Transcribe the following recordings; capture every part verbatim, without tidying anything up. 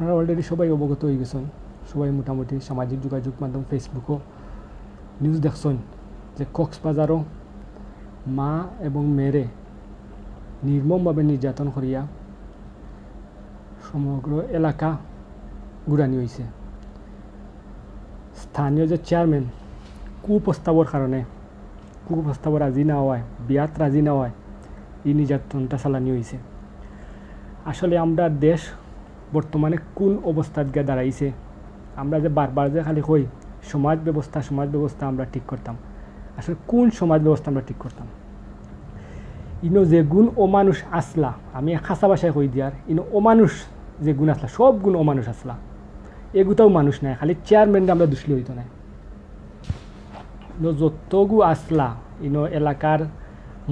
আপনারা already সবাই অবগত হয়ে গেছেন, সবাই মোটামুটি সামাজিক যোগাযোগ মাধ্যম Facebookও নিউজ দেখছেন যে কক্সবাজারও মা এবং মেয়েরে নির্মমভাবে নির্যাতন করিয়া সমগ্র এলাকা ঘুরানি হয়েছে। স্থানীয় যে চেয়ারম্যান কুপ্রস্তাবর কারণে, কুপ্রস্তাবো রাজি না হওয়ায়, বিয়াত রাজি না হওয়ায় এই নির্যাতনটা চালানি হয়েছে। আসলে আমরা দেশ বর্তমানে কোন অবস্থাত গিয়া দাঁড়াইছে, আমরা যে বারবার যে খালি কই সমাজ ব্যবস্থা, সমাজ ব্যবস্থা আমরা ঠিক করতাম, আসলে কোন সমাজ ব্যবস্থা আমরা ঠিক করতাম? ইনো যেগুন অমানুষ আসলা, আমি খাসা ভাষায় কই দিয়ার, ইনো অমানুষ যেগুন আসলা, সব গুণ অমানুষ আসলা। এগুতাও মানুষ নাই, খালি চেয়ারম্যানরে আমরা দুষলে হইতো নায়। ইনো যতগু আসলা, ইনো এলাকার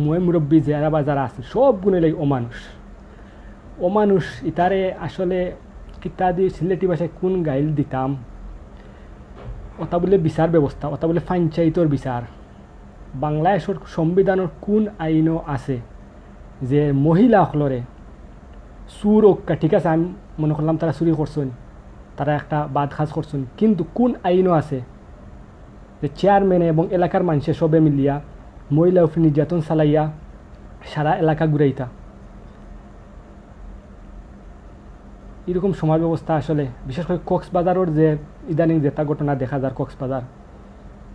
ময় মুরব্বী যারা বা যারা আছে, সব গুণে লাই অমানুষ। অমানুষ ইতারে আসলে কিতা দি সিলেটি ভাষায় কোন গাইল দিতাম? ওটা বলে বিচার ব্যবস্থা, ওটা বলে পঞ্চায়েতর বিচার। বাংলাদেশর সংবিধানর কোন আইনও আছে যে মহিলা অকলরে চুর অক্কা, ঠিক আছে, আমি মনে করলাম তারা চুরি করছইন, তারা একটা বাদ কাজ করছইন, কিন্তু কোন আইনও আছে যে চেয়ারম্যানে এবং এলাকার মানুষে সবে মিলিয়া মহিলা উপরে নির্যাতন চালাইয়া সারা এলাকা ঘুরাইতা? এরকম সমাজ ব্যবস্থা আসলে, বিশেষ করে কক্সবাজারর যে ইদানিং যেটা ঘটনা দেখা যার কক্সবাজার,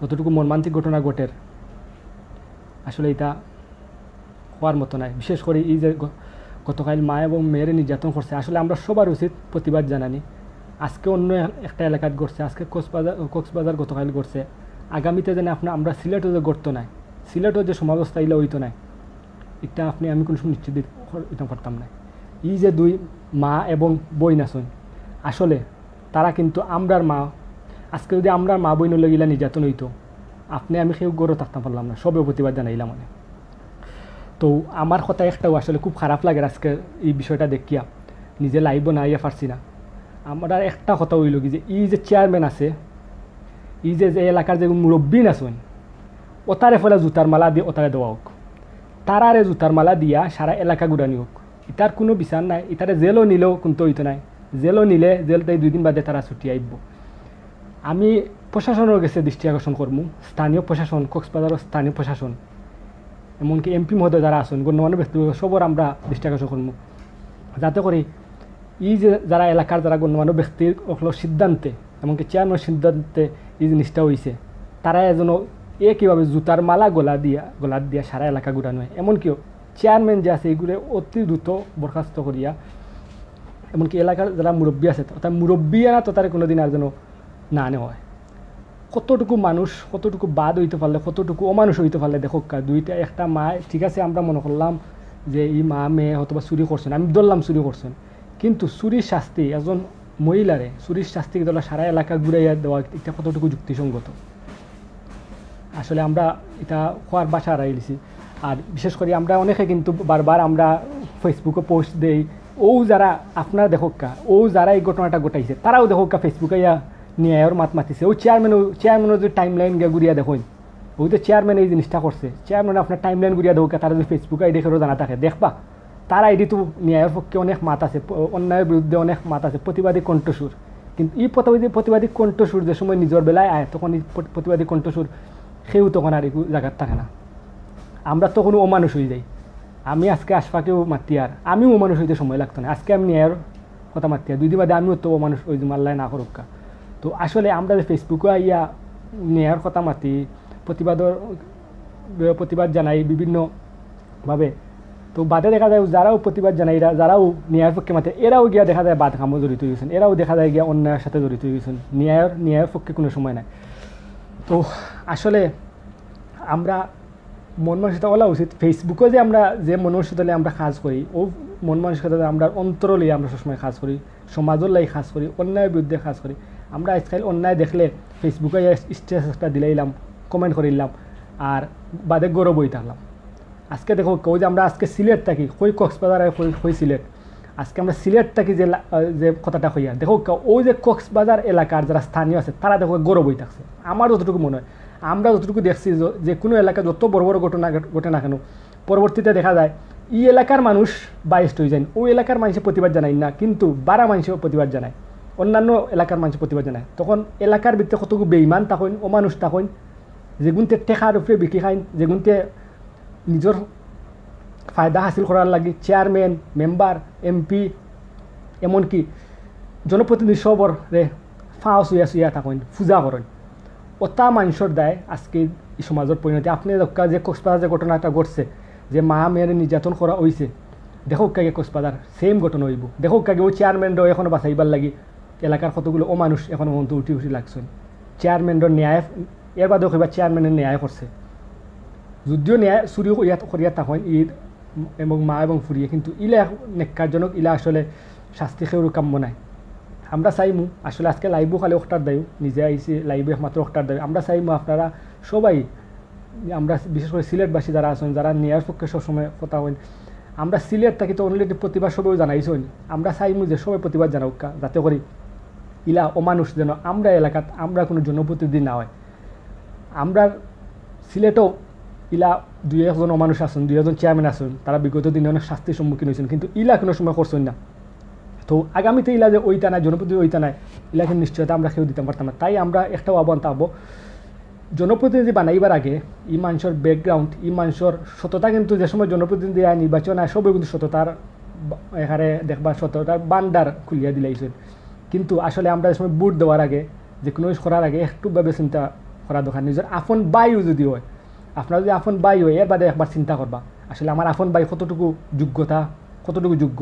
যতটুকু মর্মান্তিক ঘটনা ঘটের, আসলে এটা হওয়ার মতো নাই। বিশেষ করে এই যে গ-, গতকাল মা এবং মেয়েরে নির্যাতন করছে, আসলে আমরা সবার উচিত প্রতিবাদ জানানি। আজকে অন্য এ-, একটা এলাকাত ঘটছে, আজকে কক্সবাজার, কক্সবাজার গতকাল ঘটছে, আগামীতে যেন আপনা-, আমরা সিলেটও যে ঘটতো নাই, সিলেটও যে সমাজ ব্যবস্থা ইলা হইতো নাই, এটা আপনি আমি কোনো সময় নিশ্চিত দিতে পার-, দিতে পারতাম না। এই যে দুই মা এবং বইন আছইন, আসলে তারা কিন্তু আমরার মা। আজকে যদি আমরার মা বইনর লগে ইলা নির্যাতন হইতো, আপনি আমি কেউ ঘরো থাকতাম পারলাম না, সবে প্রতিবাদ জানাইলাম মানে। তো আমার কথা একটাও আসলে খুব খারাপ লাগে আজকে এই বিষয়টা দেখিয়া, নিজে লাইভও না আইয়া পারছি না। আমার একটা কথা হইল কি যে এই যে চেয়ারম্যান আছে, এই যে, যে এলাকার যে মুরব্বী আছইন, ওতারে ফলে জুতার মালা দিয়ে ওতারে দেওয়া হোক, তারারে জুতার মালা দিয়া সারা এলাকা ঘুরানি হোক। ইতার কোনো বিচার নাই, ইতারে জেলও নিলেও কিন্তু হইতো নাই, জেলও নিলে জেল তাই দুই দিন বাদে তারা ছুটি আইব। আমি প্রশাসনের কাছে দৃষ্টি আকর্ষণ করমু, স্থানীয় প্রশাসন, কক্সবাজারের স্থানীয় প্রশাসন, এমনকি এমপি মহোদয় যারা আছেন, গণ্যমান্য ব্যক্তিবর্গ, সবর আমরা দৃষ্টি আকর্ষণ করমু, যাতে করে এই যে যারা এলাকার যারা গণ্যমান্য ব্যক্তির অকলর সিদ্ধান্তে, এমনকি চেয়ারম্যানের সিদ্ধান্তে এই জিনিসটা হইছে, তারা যেন একইভাবে জুতার মালা গলা দিয়া, গলাত দিয়া সারা এলাকা ঘুরানো হয়। এমনকি চেয়ারম্যান যে আছে, এগুলো অতি দ্রুত বরখাস্ত করিয়া, এমনকি এলাকার যারা মুরব্বী আছে, অর্থাৎ মুরব্বী এরা তো তারা কোনোদিন আর যেন না নেওয়া হয়। কতটুকু মানুষ, কতটুকু বাদ হইতে পারলে, কতটুকু অমানুষ হইতে পারলে, দেখো কা, দুইটা, একটা মা, ঠিক আছে, আমরা মনে করলাম যে এই মা মেয়ে হয়তো বা চুরি করছেন, আমি ধরলাম চুরি করছেন, কিন্তু চুরির শাস্তি, একজন মহিলারে চুরির শাস্তি ধরলে সারা এলাকা ঘুরাইয়া দেওয়া, এটা কতটুকু যুক্তিসঙ্গত? আসলে আমরা এটা খোয়ার বাসা হারাই দিছি। আর বিশেষ করে আমরা অনেকে কিন্তু বারবার আমরা Facebookও পোস্ট দেই, ও যারা আপনারা দেখো কা, ও যারা এই ঘটনাটা ঘটাইছে, তারাও দেখো কা Facebookও ইয়া ন্যায়র মাত মাতিছে। ও চেয়ারম্যানও, চেয়ারম্যানও যে টাইম লাইন গিয়া ঘুরিয়া দেখইন, ওই তো চেয়ারম্যান এই জিনিসটা করছে, চেয়ারম্যান আপনার টাইম লাইন ঘুরিয়া দেখো কা, তারা যদি Facebook ID কেউ জানা থাকে, দেখবা তারা এটি তো ন্যায়ের পক্ষে অনেক মাত আছে, প-, অন্যায়ের বিরুদ্ধে অনেক মাত আছে, প্রতিবাদী কণ্ঠস্বর। কিন্তু এই প্রতিবাদী, প্রতিবাদী কণ্ঠস্বর যে সময় নিজের বেলায় আয়, তখন এই প্র-, প্রতিবাদী কণ্ঠস্বর কেউ তখন আর একটু জায়গার থাকে না। আমরা তখন অমানুষ হয়ে যাই। আমি আজকে আশফাকেও মাতি আর আমিও অমানুষ হইতে সময় লাগতো না। আজকে আমি ন্যায়ের কথা মাতি আর দুই দিন বাদে আমিও তো অমানুষ হয়ে যাবো, আল্লাহ না করুক্কা। তো আসলে আমরা যে Facebookও আইয়া ন্যায়ের কথা মাতি, প্রতিবাদর, প্রতিবাদ জানাই বিভিন্ন ভাবে। তো বাদে দেখা যায় যারাও প্রতিবাদ জানাইরা, যারাও ন্যায়ের পক্ষে মাতে, এরাও গিয়া দেখা যায় বাদ কামও জড়িত হয়ে গেছেন, এরাও দেখা যায় গিয়া অন্যায়ের সাথে জড়িত হয়ে গেছেন, ন্যায়ের, ন্যায়ের পক্ষে কোনো সময় নাই। তো আসলে আমরা মন মানসিকতা ওলা উচিত, Facebookও যে আমরা যে মন মানসিকতা লইয়া আমরা কাজ করি, ও মন মানসিকতা আমরা অন্তর লইয়া আমরা সবসময় কাজ করি, সমাজর লাগি কাজ করি, অন্যায়ের বিরুদ্ধে কাজ করি। আমরা আজকাল অন্যায় দেখলে Facebookও স্ট্যাটাস একটা দিলাইলাম, কমেন্ট করিলাম, আর বাদে গৌরব হয়ে থাকলাম। আজকে দেখো, কেউ যে আমরা আজকে সিলেট থাকি, কই কক্সবাজার আর কই, কই সিলেট, আজকে আমরা সিলেট থাকি যে লা-, আহ, যে কথাটা কইয়া, দেখো কা-, ওই যে কক্সবাজার এলাকার যারা স্থানীয় আছে, তারা দেখো গৌরব হয়ে থাকছে। আমার যতটুকু মনে হয়, আমরা যতটুকু দেখছি, য-, যে কোনো এলাকা যত বড় বড় ঘটনা ঘট-, ঘটে না কেন, পরবর্তীতে দেখা যায় এই এলাকার মানুষ biased হয়ে যায়, ওই এলাকার মানুষে প্রতিবাদ জানায় না, কিন্তু বারা মানুষে প্রতিবাদ জানায়। অন্যান্য এলাকার মানুষ প্রতিবাদ জানায়, তখন এলাকার ভিতরে কতগু বেইমান থাকইন, অমানুষ থাকইন, যেগুনতে টেকার উপরে বিকি খাইন, যেগুনতে নিজর ফায়দা হাসিল করার লাগি চেয়ারম্যান, মেম্বার, এমপি, এমনকি জনপ্রতিনিধি সবরে ফাও চুইয়া চুইয়া থাকইন, পূজা করইন। অতা মানষর দায় আজকে ই সমাজর পরিণতি। আপনে দেখউক্কা যে কক্সবাজার যে ঘটনাটা ঘটছে, যে মা মেয়েরে নির্যাতন করা অইছে, দেখউক্কা গিয়া কক্সবাজার same ঘটনা অইবো। দেখউক্কা গিয়া অউ চেয়ারম্যানরেও এখনো বাঁচাইবার লাগি এলাকার কতগুলো অমানুষ এখনো পর্যন্ত উঠি উঠি লাগছইন। চেয়ারম্যানর ন্যায়, এর বাদেও কইবা চেয়ারম্যানে ন্যায় করছে। যদিও ন্যায় চুরি করিয়া, করিয়া থাকইন ইর এবং মা এবং ফুরিয়ে, কিন্তু ইলা ন্যাক্কারজনক, ইলা আসলে শাস্তি কেউরও কাম্য নায়। আমরা চাইমু, আসলে আজকে live-ও খালি অকটার দায়ী, নিজে আইছি live-এ একমাত্র অকটার দায়ী। আমরা চাইমু আপনারা সবাই, আমরা বিশেষ করে সিলেটবাসী যারা আছইন, যারা ন্যায়ের পক্ষে সবসময় কথা কইন, আমরা সিলেট থাকি তো already প্রতিবাদ সবেও জানাইছইন। আমরা চাইমু যে সবাই প্রতিবাদ জানাউক্কা, যাতে করি ইলা অমানুষ যেন আমরা এলাকাত আমরা কোনো জনপ্রতিনিধি না অয়। আমরা সিলেটও ইলা দুই একজন অমানুষ আছইন, দুই একজন চেয়ারম্যান আছইন, তারা বিগত দিনে অনেক শাস্তির সম্মুখীন অইছইন, কিন্তু ইলা কোনো সময় করছইন না। তো আগামীতে ইলা যে অইতা নায়, জনপ্রতিনিধি অইতা নায়, ইলা কিন্তু নিশ্চয়তা আমরা কেউ দিতাম পারতাম না। তাই আমরা একটাউ আহ্বান থাকবো, জনপ্রতিনিধি বানাইবার আগে ই মানষর background, ই মানষর সততা, কিন্তু যে সময় জনপ্রতিনিধি আয়, নির্বাচন আয়, সবে কিন্তু সততার বা-, এখানে দেখবা সততার ভান্ডার খুলিয়া দিলাইছইন। কিন্তু আসলে আমরা যে সময় ভোট দেওয়ার আগে, যে কোনো কিছু করার আগে একটু ভাবে চিন্তা করা দরকার। নিজর আপন ভাইও যদি অয়, আপনার যদি আপন ভাই অয়, এর বাদে একবার চিন্তা করবা, আসলে আমার আপন ভাই কতটুকু যোগ্যতা, কতটুকু যোগ্য।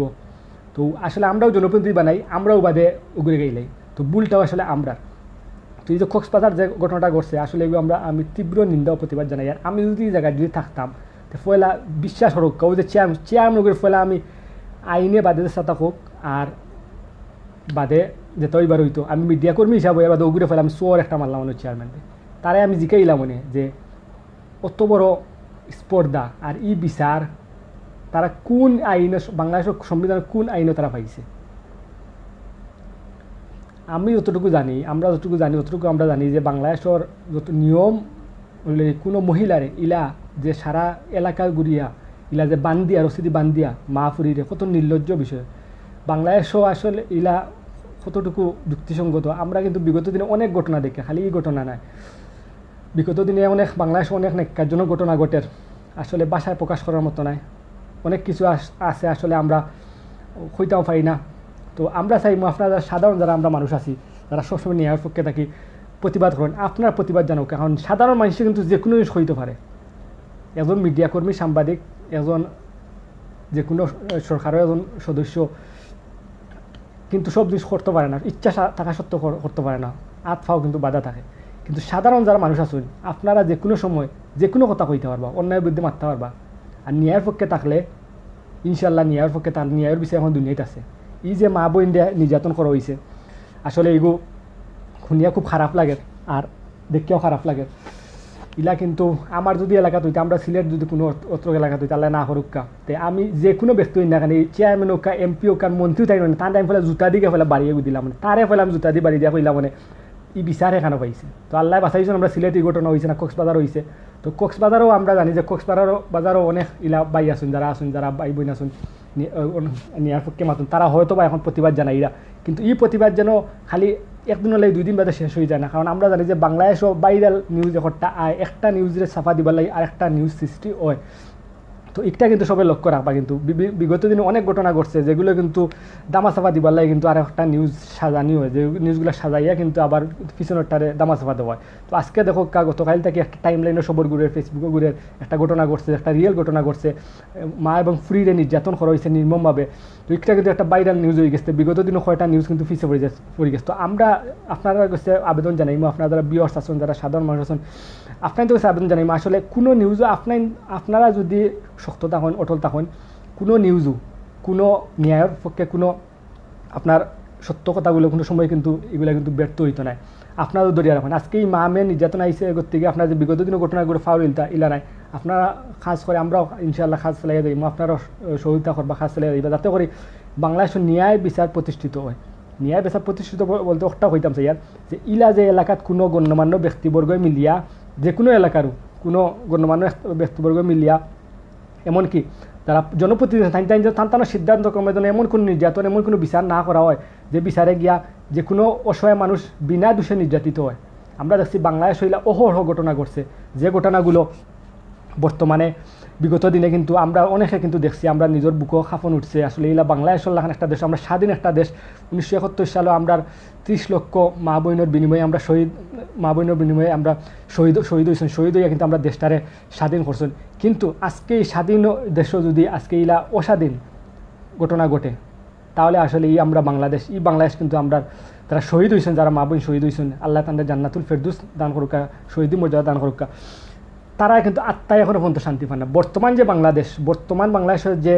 তো আসলে আমরাও জনপ্রতিনিধি বানাই, আমরাও বাদে উগরে গাইলাই। তো ভুলটাও আসলে আমরার। তো এই যে কক্সবাজার যে ঘটনাটা ঘটছে, আসলে এগু আমরা, আমি তীব্র নিন্দা ও প্রতিবাদ জানাই। আর আমি যদি এই জায়গায় যদি থাকতাম, তো পয়লা বিশ্বাস করউক্কা, অউ যে চেয়ার-, চেয়ারম্যান অগুরে পয়লা আমি আইনে বাদে চেষ্টা থাকুক, আর বাদে যেটা অইবার অইতো, আমি মিডিয়া কর্মী হিসাবে এর বাদে অগুরে পয়লা আমি চড় একটা মারলাম অনে চেয়ারম্যানরে। তারে আমি জিকাইলাম অনে যে অত বড় স্পর্ধা আর ই বিচার তারা কোন আইনে, বাংলাদেশর সংবিধানের কোন আইনে তারা পাইছে? আমি যতটুকু জানি, আমরা যতটুকু জানি, ততটুকু আমরা জানি যে বাংলাদেশর যত নিয়ম অইলে কোনো মহিলারে ইলা যে সারা এলাকা ঘুরিয়া ইলা যে বান্দিয়া, রশিদি বান্দিয়া, মা ফুরিরে, কত নির্লজ্জ বিষয়। বাংলাদেশও আসলে ইলা কতটুকু যুক্তিসঙ্গত। আমরা কিন্তু বিগত দিনে অনেক ঘটনা দেখি, খালি ই ঘটনা নায়, বিগত দিনে অনেক বাংলাদেশে অনেক ন্যাক্কারজনক ঘটনা ঘটের, আসলে ভাষায় প্রকাশ করার মতো নায়। অনেক কিছু আস-, আছে আসলে আমরা কইতাও পারি না। তো আমরা চাইমু আপনারা যারা সাধারণ, যারা আমরা মানুষ আছি, যারা সবসময় ন্যায়ের পক্ষে থাকি, প্রতিবাদ করইন, আপনারা প্রতিবাদ জানাউক্কা, কারণ সাধারণ মানুষে কিন্তু যে কোনো জিনিস কইতো পারে। একজন মিডিয়া কর্মী, সাংবাদিক, একজন যে কোনো সরকারর একজন সদস্য কিন্তু সব জিনিস করতো পারে না, ইচ্ছা সা-, থাকা সত্ত্বেও কর-, করতো পারে না, আত পাও কিন্তু বাধা থাকে। কিন্তু সাধারণ যারা মানুষ আছইন, আপনারা যে কোনো সময় যে কোনো কথা কইতা পারবা, অন্যায়ের বিরুদ্ধে মাততা পারবা। আর ন্যায়ের পক্ষে থাকলে ইনশাআল্লাহ ন্যায়ের পক্ষে থাকলে, ন্যায়ের বিচার এখন দুনিয়াত আছে। ই যে মা বইনরে নির্যাতন করা অইছে, আসলে ইগু হুনিয়া খুব খারাপ লাগের, আর দেখিয়াও খারাপ লাগের। ইলা কিন্তু আমার যদি এলাকাত অইতো, আমরা সিলেট যদি কোনো অত-, অত্র এলাকাত অইতো, আল্লায় না করউক্কা, তে আমি যে কোনো ব্যক্তি অই না কেনে, ই চেয়ারম্যান অউক্কা, এমপি অউক্কা, মন্ত্রী থাকি না, তার আমি পয়লা জুতা দি গিয়া পয়লা বাড়িয়ে দিলাম, তারে পয়লা আমি জুতা দি বাড়ি দিয়া কইলাম, মানে, ই বিচার এখানো পাইছে। তো আল্লায় বাঁচাইছইন, আমরা সিলেট ই ঘটনা অইছে না, কক্সবাজার অইছে। তো কক্সবাজারও আমরা জানি যে কক্সবাজারও, বাজারও অনেক ইলা ভাই আছইন, যারা আছইন, যারা ভাই বইন আছইন, নি-, আহ, অন-, ন্যায়ের পক্ষে মাতইন, তারা হয়তো বা এখন প্রতিবাদ জানাইরা। কিন্তু ই প্রতিবাদ যেন খালি একদিন অইলে দুই দিন বাদে শেষ অই যায় না, কারণ আমরা জানি যে বাংলাদেশও viral news একটা আয়, একটা newsরে ছাপা দিবার লাগি আর একটা news সৃষ্টি অয়। তো ইটা কিন্তু সবে লক্ষ্য রাখবা, কিন্তু বি-, বি-, বিগত দিনে অনেক ঘটনা ঘটছে, যেগুলো কিন্তু দামাচাপা দিবার লাগি কিন্তু আর একটা news সাজানি অয়, যে newsগুলো সাজাইয়া কিন্তু আবার পিছনেরটারে দামাচাপা দেওয়া অয়। তো আজকে দেখউক্কা, গতকাইল থাকি একটা timeline-ও সবর ঘুরের, Facebook-ও ঘুরের, একটা ঘটনা ঘটছে, একটা real ঘটনা ঘটছে, এ, মা এবং ফুরিরে নির্যাতন করা অইছে নির্মমভাবে। তো ইটা কিন্তু একটা viral news অই গেছে। বিগত দিনও কয়টা news কিন্তু পিছে পড়ি যাচ্ছে, পড়ি গেছে। তো আমরা আপনারার কাছে আবেদন জানাইমু, আপনারা যারা viewers আছইন, যারা সাধারণ মানুষ আছইন, আপনারার কাছে আবেদন জানাইমু, আসলে কোনো news-ও আপনারা, আপনারা যদি শক্ত থাকইন, অটল থাকইন, কোনো news-ও, কোনো ন্যায়ের পক্ষে কোনো আপনার সত্য কথাগুলো কোনো সময় কিন্তু, এগুলা কিন্তু ব্যর্থ অইতো নায়। আপনারাও ধরিয়া রাখইন। আজকে ই মা মেয়ের নির্যাতন আইছে, এগর থাকি আপনারা যে বিগত দিনও ঘটনাগুলো ফাউল ইলতা, ইলা নায়। আপনারা কাজ করে, আমরাও ইনশাআল্লাহ কাজ চালাইয়া যাইমু, আপনারাও স-, সহযোগিতা করবা, কাজ চালাইয়া যাইবা, যাতে করি বাংলাদেশও ন্যায় বিচার প্রতিষ্ঠিত অয়। ন্যায় বিচার প্রতিষ্ঠিত ব-, বলতে একটা কইতাম চাইয়ার, যে ইলা যে এলাকাত কোনো গণ্যমান্য ব্যক্তিবর্গ মিলিয়া, যে কোনো এলাকারও কোনো গণ্যমান্য এক-, ব্যক্তিবর্গ মিলিয়া, এমনকি যারা জনপ্রতিনিধি, তাইন তাইন তান তান সিদ্ধান্ত ক্রমে যেন এমন কোনো নির্যাতন, এমন কোনো বিচার না করা হয় যে বিচারে গিয়া যে কোনো অসহায় মানুষ বিনা দোষে নির্যাতিত হয়। আমরা দেখছি বাংলাদেশ হইলা অহরহ ঘটনা ঘটছে, যে ঘটনাগুলো বর্তমানে বিগত দিনে কিন্তু আমরা অনেকে কিন্তু দেখছি, আমরা নিজের বুকও কাঁপন উঠছে। আসলে ইলা বাংলাদেশর লাখান একটা দেশ, আমরা স্বাধীন একটা দেশ, উনিশশো একাত্তর সালে আমরা ত্রিশ লক্ষ মা বইনর বিনিময়ে আমরা শহীদ, মা বইনর বিনিময়ে আমরা শহীদ, শহীদ হইছেন, শহীদ হইয়া কিন্তু আমরা দেশটারে স্বাধীন করছেন। কিন্তু আজকে এই স্বাধীন দেশও যদি আজকে ইলা অস্বাধীন ঘটনা ঘটে, তাহলে আসলে এই আমরা বাংলাদেশ, এই বাংলাদেশ কিন্তু আমরা, তারা শহীদ হইছেন, যারা মা বইন শহীদ হইছেন, আল্লাহ তাদের জান্নাতুল ফেরদৌস দান করুক্কা, শহীদ মর্যাদা দান করুক্কা, তারা কিন্তু আত্মায় এখনো পর্যন্ত শান্তি পান না। বর্তমান যে বাংলাদেশ, বর্তমান বাংলাদেশের যে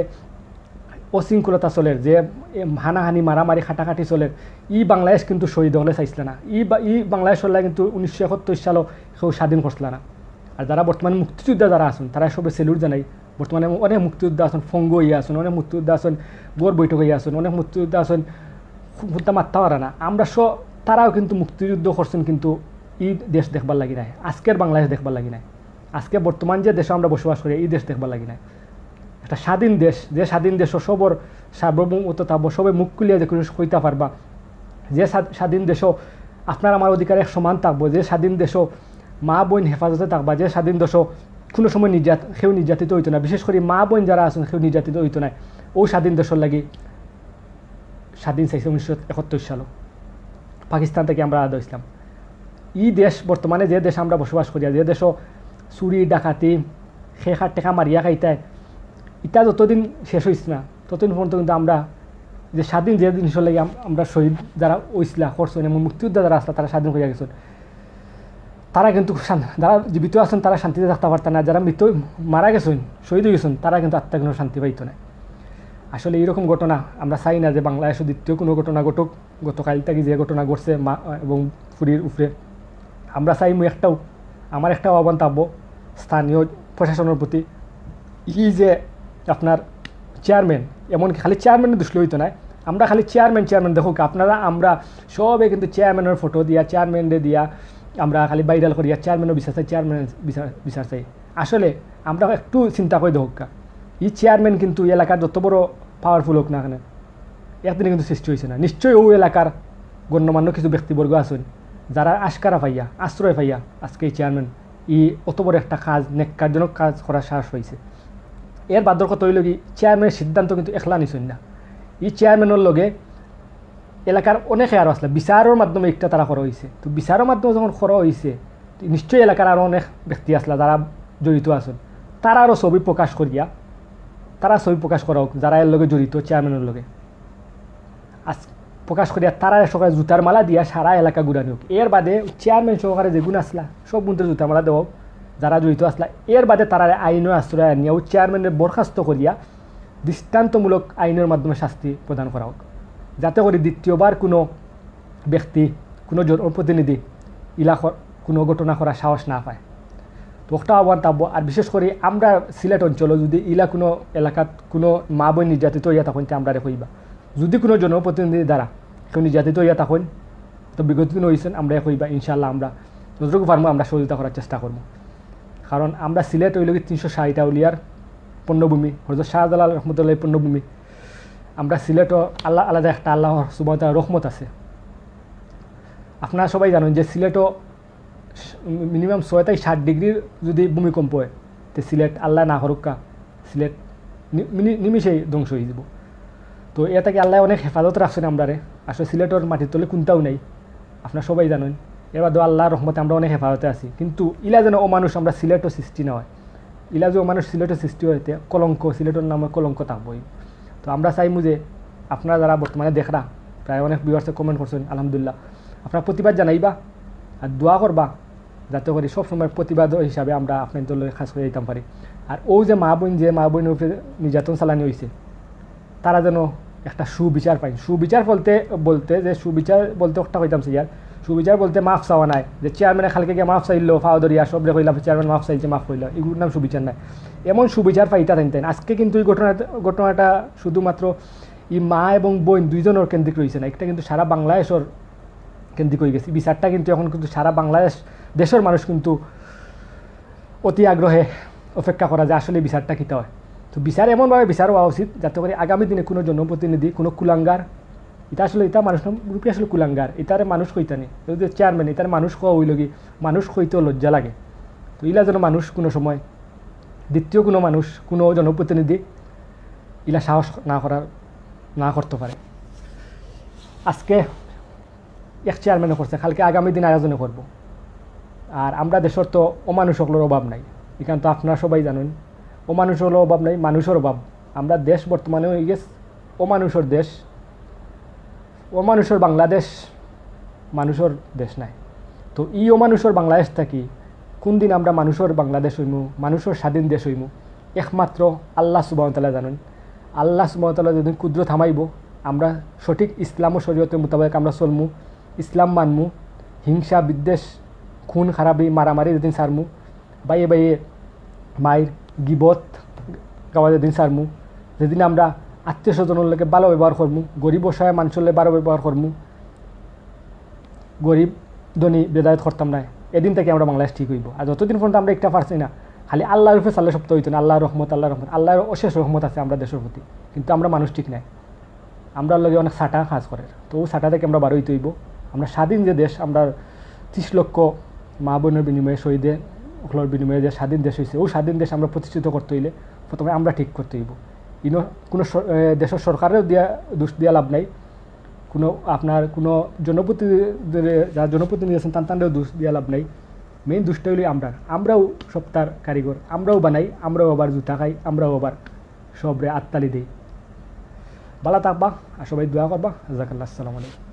অশৃঙ্খলতা চলের, যে এ, হানাহানি, মারামারি, কাটাকাটি চলের, ই বাংলাদেশ কিন্তু শহীদ হলে চাইছিল না। ই বা-, ই বাংলাদেশ হলে কিন্তু উনিশশো একাত্তর সালও কেউ স্বাধীন করছিল না। আর যারা বর্তমানে মুক্তিযোদ্ধা যারা আছেন, তারা সবে স্যালুট জানাই। বর্তমানে অনেক মুক্তিযোদ্ধা আছেন, ফঙ্গু হইয়া আছেন, অনেক মুক্তিযোদ্ধা আছেন, গড় বৈঠক হইয়া আছেন, অনেক মুক্তিযোদ্ধা আছেন, হু-, হুদ্দা মাত্তা পারা না। আমরা স-, তারাও কিন্তু মুক্তিযুদ্ধ করছেন, কিন্তু ই দেশ দেখবার লাগি নাই, আজকের বাংলাদেশ দেখবার লাগি নাই, আজকে বর্তমান যে দেশে আমরা বসবাস করি, এই দেশ দেখবার লাগি নাই। একটা স্বাধীন দেশ, যে স্বাধীন দেশও সবর সার্বভৌমত্ব থাকবো, সবে মুখ খুলিয়া যে কোনো কইতা পারবা, যে স্বাধ-, স্বাধীন দেশও আপনার আমার অধিকার এক সমান থাকবো, যে স্বাধীন দেশও মা বইন হেফাজতে থাকবা, যে স্বাধীন দেশও কোনো সময় নির্যাত-, কেউ নির্যাতিত হইতো না। বিশেষ করে মা বইন যারা আছেন, কেউ নির্যাতিত হইতো না। ও স্বাধীন দেশর লাগি স্বাধীন চাইছে উনিশশো একাত্তর সালো, পাকিস্তান থেকে আমরা আলাদা হইছিলাম। ই দেশ, বর্তমানে যে দেশে আমরা বসবাস করিয়া, যে দেশও চুরি, ডাকাতি, খেকার টেকা মারিয়া খাইতায়, ইটা যতদিন শেষ হইছে না, ততদিন পর্যন্ত কিন্তু আমরা যে স্বাধীন যে জিনিসের লাগি আম-, আমরা শহীদ যারা হইছিলা, করছেন এবং মুক্তিযোদ্ধা যারা আসলা, তারা স্বাধীন করিয়া গেছেন, তারা কিন্তু শান-, যারা জীবিত আছেন, তারা শান্তিতে থাকতে পারতেন না। যারা মৃত, মারা গেছেন, শহীদ হয়ে গেছেন, তারা কিন্তু আত্মা কোনো শান্তি পাইতো না। আসলে এইরকম ঘটনা আমরা চাই না যে বাংলাদেশে দ্বিতীয় কোনো ঘটনা ঘটুক। গতকাল থেকে যে ঘটনা ঘটছে মা এবং ফুরির উপরে, আমরা চাইমু একটাও, আমার একটা আহ্বান থাকবো স্থানীয় প্রশাসনের প্রতি, এই যে আপনার চেয়ারম্যান, এমনকি খালি চেয়ারম্যানের দোষ হইতো না, আমরা খালি চেয়ারম্যান, চেয়ারম্যান দেখুক, আপনারা আমরা সবে কিন্তু চেয়ারম্যানের ফটো দিয়া, চেয়ারম্যানরে দিয়া আমরা খালি ভাইরাল করিয়া চেয়ারম্যানের বিচার চাই, চেয়ারম্যানের বিচার, বিচার চাই। আসলে আমরা একটু চিন্তা করে দেখুক্কা, এই চেয়ারম্যান কিন্তু এই এলাকার যত বড় পাওয়ারফুল হোক না কেন, একদিনে কিন্তু সৃষ্টি হয়েছে না। নিশ্চয়ই ওই এলাকার গণ্যমান্য কিছু ব্যক্তিবর্গ আছেন, যারা আশকারা পাইয়া, আশ্রয় পাইয়া আজকে এই চেয়ারম্যান এই অত বড় একটা কাজ, নেককারজনক কাজ করার সাহস হয়েছে। এর বাদর কথা হইল কি, চেয়ারম্যানের সিদ্ধান্ত কিন্তু একলা নিছেন না, এই চেয়ারম্যানের লগে এলাকার অনেকে আরও আসলে বিচারের মাধ্যমে একটা তারা করা হয়েছে। তো বিচারের মাধ্যমে যখন করা হয়েছে, তো নিশ্চয়ই এলাকার আরও অনেক ব্যক্তি আসলা যারা জড়িত আছেন, তারা আরও ছবি প্রকাশ করিয়া, তারা ছবি প্রকাশ করা হোক, যারা এর লগে জড়িত, চেয়ারম্যানের লগে আজ প্রকাশ করিয়া তারা সকালে জুতার মালা দিয়া সারা এলাকা ঘুরানি হোক। এর বাদে চেয়ারম্যান সহকারে যেগুন আসলা, সব মন্ত্রী জুতার মালা দেওয়া হোক, যারা জড়িত আসলা। এর বাদে তারা আইনের আশ্রয় আনিয়া ও চেয়ারম্যানের বরখাস্ত করিয়া দৃষ্টান্তমূলক আইনের মাধ্যমে শাস্তি প্রদান করা হোক, যাতে করে দ্বিতীয়বার কোনো ব্যক্তি, কোনো জনপ্রতিনিধি ইলা ক-, কোনো ঘটনা করার সাহস না পায়। তো একটা আহ্বান থাকবো। আর বিশেষ করে আমরা সিলেট অঞ্চলে যদি ইলা কোনো এলাকাত কোনো মা বইন নির্যাতিত হইয়া তখন তে আমরা কইবা, যদি কোনো জনপ্রতিনিধি দ্বারা কেউ নির্যাতিত হইয়া তখন, তো বিগত দিন হয়েছেন, আমরা কইবা, ইনশাআল্লাহ আমরা যতটুকু পারবো আমরা সহযোগিতা করার চেষ্টা করবো। কারণ আমরা সিলেট হইল কি তিনশো ষাট আউলিয়ার পণ্যভূমি, হজরত শাহজালাল রহমতুল্লাহ পণ্যভূমি। আমরা সিলেটও আল্লাহ আলাদা একটা আল্লাহ সুবহানাহু ওয়া তাআলার রহমত আছে। আপনারা সবাই জানেন যে সিলেটও মিনিমাম ছয় থেকে সাত ডিগ্রির যদি ভূমিকম্প হয়, তো সিলেট আল্লাহ না করুক্কা, সিলেট নি-, মিনি-, নিমিষেই ধ্বংস হয়ে যাব। তো এ থেকে আল্লাহ অনেক হেফাজত রাখছেন আমরারে। আসলে সিলেটর মাটির তলে কোনটাও নেই, আপনারা সবাই জানেন। এর বাদেও আল্লাহর রহমতে আমরা অনেক হেফাজতে আছি। কিন্তু ইলা যেন অমানুষ আমরা সিলেটও সৃষ্টি না হয়, ইলা যে অমানুষ সিলেটও সৃষ্টি হইতে কলঙ্ক, সিলেটর নামে কলঙ্ক থাকবই। তো আমরা চাইমু যে আপনারা যারা বর্তমানে দেখরা, প্রায় অনেক ভিউয়ার্সে কমেন্ট করছেন, আলহামদুলিল্লাহ, আপনারা প্রতিবাদ জানাইবা আর দোয়া করবা, যাতে করে সবসময় প্রতিবাদ হিসাবে আমরা আপনাদের লগে কাজ করে দিতাম পারি। আর ও যে মা বইন, যে মা বইনের উপরে নির্যাতন চালানি হয়েছে, তারা যেন একটা সুবিচার পাইন। সুবিচার বলতে, বলতে যে সুবিচার বলতে একটা কইতাম চাইয়ার, সুবিচার বলতে মাফ চাওয়া নাই, যে চেয়ারম্যানে কালকে গিয়া মাফ চাইল, ফাও ধরিয়া সবরে কইলাম চেয়ারম্যান মাফ চাইছে, মাফ কইল, এগুলোর নাম সুবিচার নাই। এমন সুবিচার পাইতা তাইন তাইন। আজকে কিন্তু এই ঘটনা, ঘটনাটা শুধুমাত্র এই মা এবং বইন দুইজনের কেন্দ্রিক রয়েছে না, একটা কিন্তু সারা বাংলাদেশের কেন্দ্রিক হয়ে গেছে। বিচারটা কিন্তু এখন কিন্তু সারা বাংলাদেশ, দেশের মানুষ কিন্তু অতি আগ্রহে অপেক্ষা করা যে আসলে বিচারটা কিতা হয়। তো বিচার এমনভাবে বিচার হওয়া উচিত যাতে করে আগামী দিনে কোনো জনপ্রতিনিধি, কোনো কুলাঙ্গার, ইটা আসলে, ইটা মানুষ নাম রূপে আসলে কুলাঙ্গার, ইটারে মানুষ কইতা নি। এই যে চেয়ারম্যান, ইটারে মানুষ কওয়া অইলো কি, মানুষ কইতেও লজ্জা লাগে। তো ইলা যেন মানুষ কোনো সময়, দ্বিতীয় কোনো মানুষ, কোনো জনপ্রতিনিধি ইলা সাহস না করার, না করতে পারে। আজকে এক চেয়ারম্যানে করছে, কালকে আগামী দিন আরেকজনে করবো। আর আমরা দেশর তো অমানুষ অকলর অভাব নাই, ইখান তো আপনারা সবাই জানইন। অমানুষ অকলর অভাব নাই, মানুষর অভাব। আমরা দেশ বর্তমানে হয়ে গেছে অমানুষর দেশ, অমানুষর বাংলাদেশ, মানুষর দেশ নাই। তো ই অমানুষর বাংলাদেশ থাকি কোন দিন আমরা মানুষর বাংলাদেশ হইমু, মানুষর স্বাধীন দেশ হইমু, একমাত্র আল্লাহ সুবহানাহু ওয়া তাআলা জানইন। আল্লাহ সুবহানাহু ওয়া তাআলা যেদিন কুদরত থামাইবো, আমরা সঠিক ইসলাম ও শরীয়তের মোতাবেক আমরা চলমু, ইসলাম মানমু, হিংসা, বিদ্বেষ, খুন খারাপি, মারামারি যেদিন ছাড়মু, ভাইয়ে ভাইয়ে মাইর, গিবত গাওয়া যেদিন ছাড়মু, যেদিন আমরা আত্মীয় স্বজনর লগে ভালো ব্যবহার করমু, গরিব অসহায় মানুষর লগে ভালো ব্যবহার করমু, গরিব ধনী ভেদাভেদ করতাম না, এদিন থাকি আমরা বাংলাদেশ ঠিক হইবো। আর যতদিন পর্যন্ত আমরা একটা পারছি না, খালি আল্লাহর উপরে চালে সব তো হইতো না, আল্লাহর রহমত, আল্লাহর রহমত, আল্লাহর অশেষ রহমত আছে আমরা দেশর প্রতি, কিন্তু আমরা মানুষ ঠিক নাই। আমরার লগে অনেক সাটা কাজ করে, তো ও সাটা থাকি আমরা বারইতে হইবো। আমরা স্বাধীন যে দেশ, আমরা ত্রিশ লক্ষ মা বোনের বিনিময়ে, শহীদে অকলর বিনিময়ে যে স্বাধীন দেশ হইছে, ও স্বাধীন দেশ আমরা প্রতিষ্ঠিত করতে হইলে প্রথমে আমরা ঠিক করতে হইবো। ইনো কোনো স-, এ, দেশর সরকারেও দিয়া, দোষ দিয়া লাভ নাই, কোনো আপনার কোনো জনপ্রতিনিধি, যারা জনপ্রতিনিধি আছেন, তান তানরেও দোষ দিয়া লাভ নাই। মেইন দোষটা হইলো আমরার, আমরাও সপ্তার কারিগর, আমরাও বানাই, আমরাও আবার জুতা খাই, আমরাও আবার সবরে আত্তালি দেই। ভালা থাকবা আর সবাই দোয়া করবা। জাজাকাল্লাহ, আসসালামু আলাইকুম।